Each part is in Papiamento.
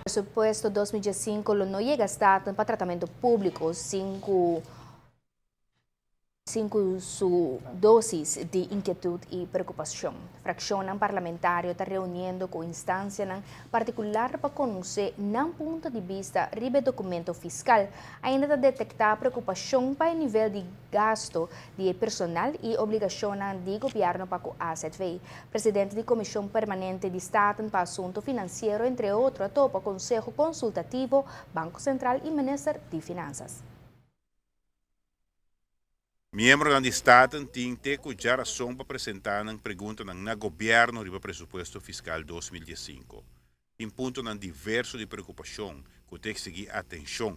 Presupuesto 2015 lo no yega Staten pa tratamento publico sin cu su dosis di inquietud y preocupacion. Fraccionnan parlamentario ta reuniendo cu instancianan particular pa conoce nan punto di bista riba e documento fiscal. Ainda ta detecta preocupacion pa e nivel di gasto di personal y obligacionnan di gobierno pa cu AZV. Presidente di Comision Permanente di Staten pa Asunto Financiero, entre otro, a topa Conseho Consultativo, Banco Central y Minister di Finanzas. Miembronan di Staten tin te cu djarason pa presenta nan preguntanan na gobierno riba presupuesto fiscal 2015. Tin puntonan diverso di preocupacion cu ta exigi atencion.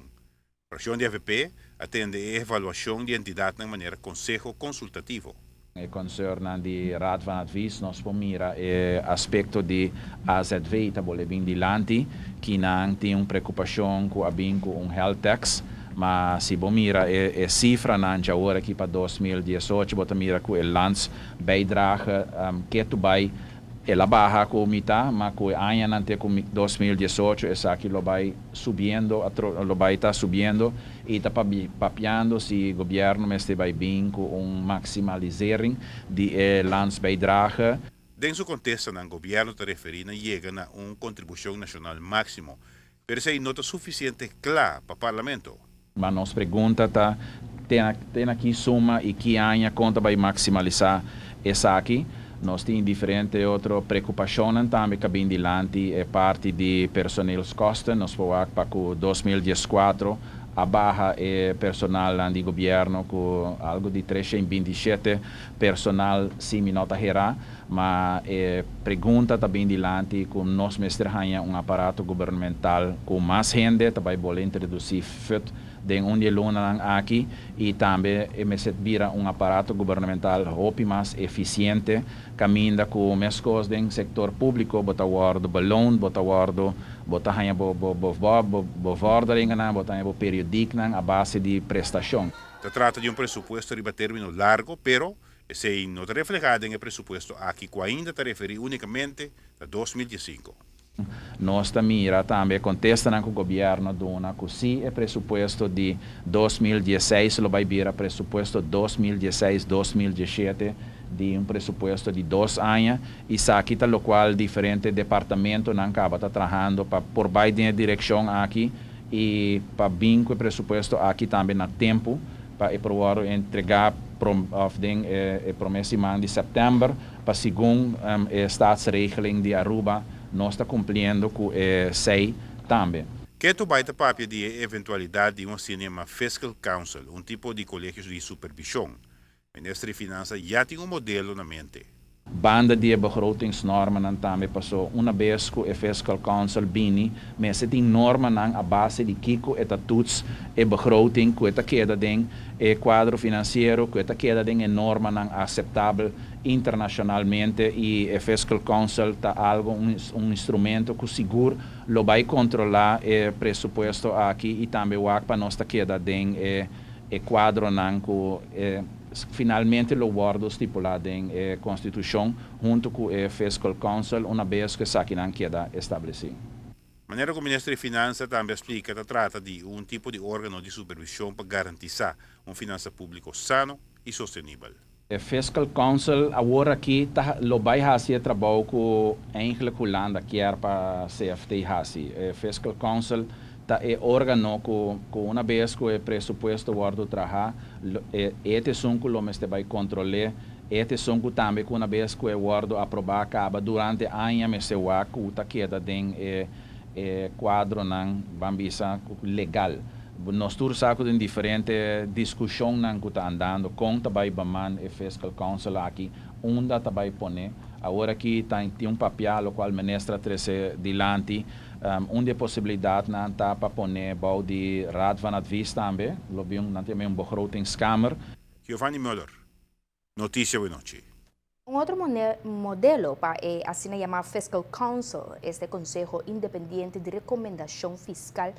Fraccion di AVP a tende e evaluacion di entidadnan manera Conseho Consultativo. E concern di Raad van Advies, nos por mira e aspecto di AZV ta bolbe bin dilanti, cu nan tin un preocupacion cu a bin cu un health tax, ma si bo mira e cifranan awor aki pa 2018, bo ta mira cu e landsbijdrage keto bay el a baha cu mita, ma cu aña te cu 2018 esaki lo bay subiendo, lo bay ta subiendo y ta papiando si gobierno mester bay bin cu un maximalisering di landsbijdrage. Den su contesta, gobierno ta referi na yega na un contribucion nacional maximo, pero esey no ta suficiente cla pa parlamento. Ma nos pregunta ta te na ki suma y ki aña con ta bay maximalisa esaki. Nos tin diferente otro preocupacion tambe cu a bin dilanti, e parti di personeelskosten. Nos por pa 2014 a baha e personal di gobierno cu algo di 327 personal, si mi no ta hera, ma e pregunta ta bin dilanti cu nos mester un aparato gubernamental cu mas hende. Tambe por introduci FUT den un di lunanan aki y tambe mester bira un aparato gubernamental hopi mas eficiente, caminda cu mescos den sector publico bo ta wordo beloond, bo ta wordo, bo ta haya bo bo bo bo bevorderingen, bo ta haya bo periodieknan a base di prestacion. Ta trata di un presupuesto riba termino largo, pero esey no ta refleha den e presupuesto aki, cu ainda ta referi unicamente na 2015. Nos ta mira tambe contesta cu gobierno a duna cu si e presupuesto di 2016 lo bay bira presupuesto 2016-2017, di un presupuesto di 2 aña, y esaki ta locual diferente departamentonan caba ta trahando pa por bay den direccion aki y pa bin cu e presupuesto aki tambe na tempo pa e por entrega of den e prome siman di september, pa segun e staatsregeling di Aruba nos ta cumpliendo cu esey tambe. Keto bay ta papia di eventualidad di un asina Fiscal Council, un tipo di colegio di supervision. Minister di Finansa ya tin un modelo na mente. Banda di begrotingsnormen tambe paso unabes cu e Fiscal Council bini, mester tin normanan a base di kico e ta toets e begroting, cu ta keda den e cuadro financiero, cu ta keda den e normanan aceptabel internacionalmente, y e Fiscal Council ta algo un instrumento cu sigur lo bay controla e presupuesto aki y tambe wak pa nos ta keda den e cuadronan cu finalmente lo wordo stipula den Constitucion hunto cu e Fiscal Council, unabes cu esakinan keda estableci. Manera cu Minister di Finansa tambe a splica, ta trata di un tipo di organo di supervision pa garantisa un finansa publico sano y sostenibel. E Fiscal Council awor aki ta lo bay haci e trabou cu eigenlijk Hulanda kier pa CFT haci. E Fiscal Council ta e organo cu unabes cu e presupuesto wordo traha, e ta esun cu lo mester bay controla, e ta esun cu tambe cu unabes cu e wordo aproba caba, durante aña mester wak cu ta keda den e cuadronan, ban bisa, legal. Nos tur sa cu den diferente discusionnan cu ta andando con ta bay beman e Fiscal Council aki, unda ta bay pone. Awor aki tin un papel cual minister a trece dilanti, un di posibilidadnan ta pa pone bou di Raad van Advies tambe, lo bin nan tin un begrotingskamer. Giovanni Müller, Noticia Awe Nochi. Un otro modelo pa e asina yama Fiscal Council, este conseho independiente di recomendacion fiscal.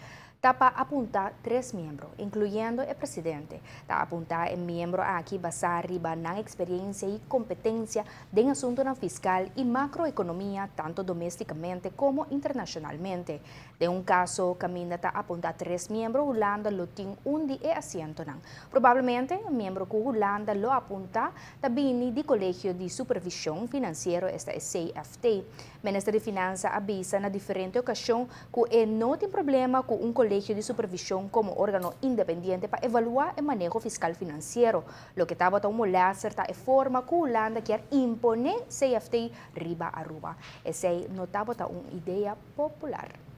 Ta pa apunta tres miembro, incluyendo e presidente. Ta apunta e miembro aki basa riba nan experiencia y competencia den asunto fiscal y macroeconomia, tanto domesticamente como internacionalmente. Den un caso, caminda ta apunta tres miembro, Hulanda lo tin un di e asientonan. Probablemente, e miembro cu Hulanda lo apunta ta bini di Colegio di Supervision Financiero, esta CFT. Minister di Finansa a bisa na diferente ocasion cu e no tin problema cu un colegio di supervision como organo independiente pa evalua e maneho fiscal financiero. Loke tabata un molester ta e forma cu Hulanda kier impone CFT riba Aruba. Esey no tabata un idea popular.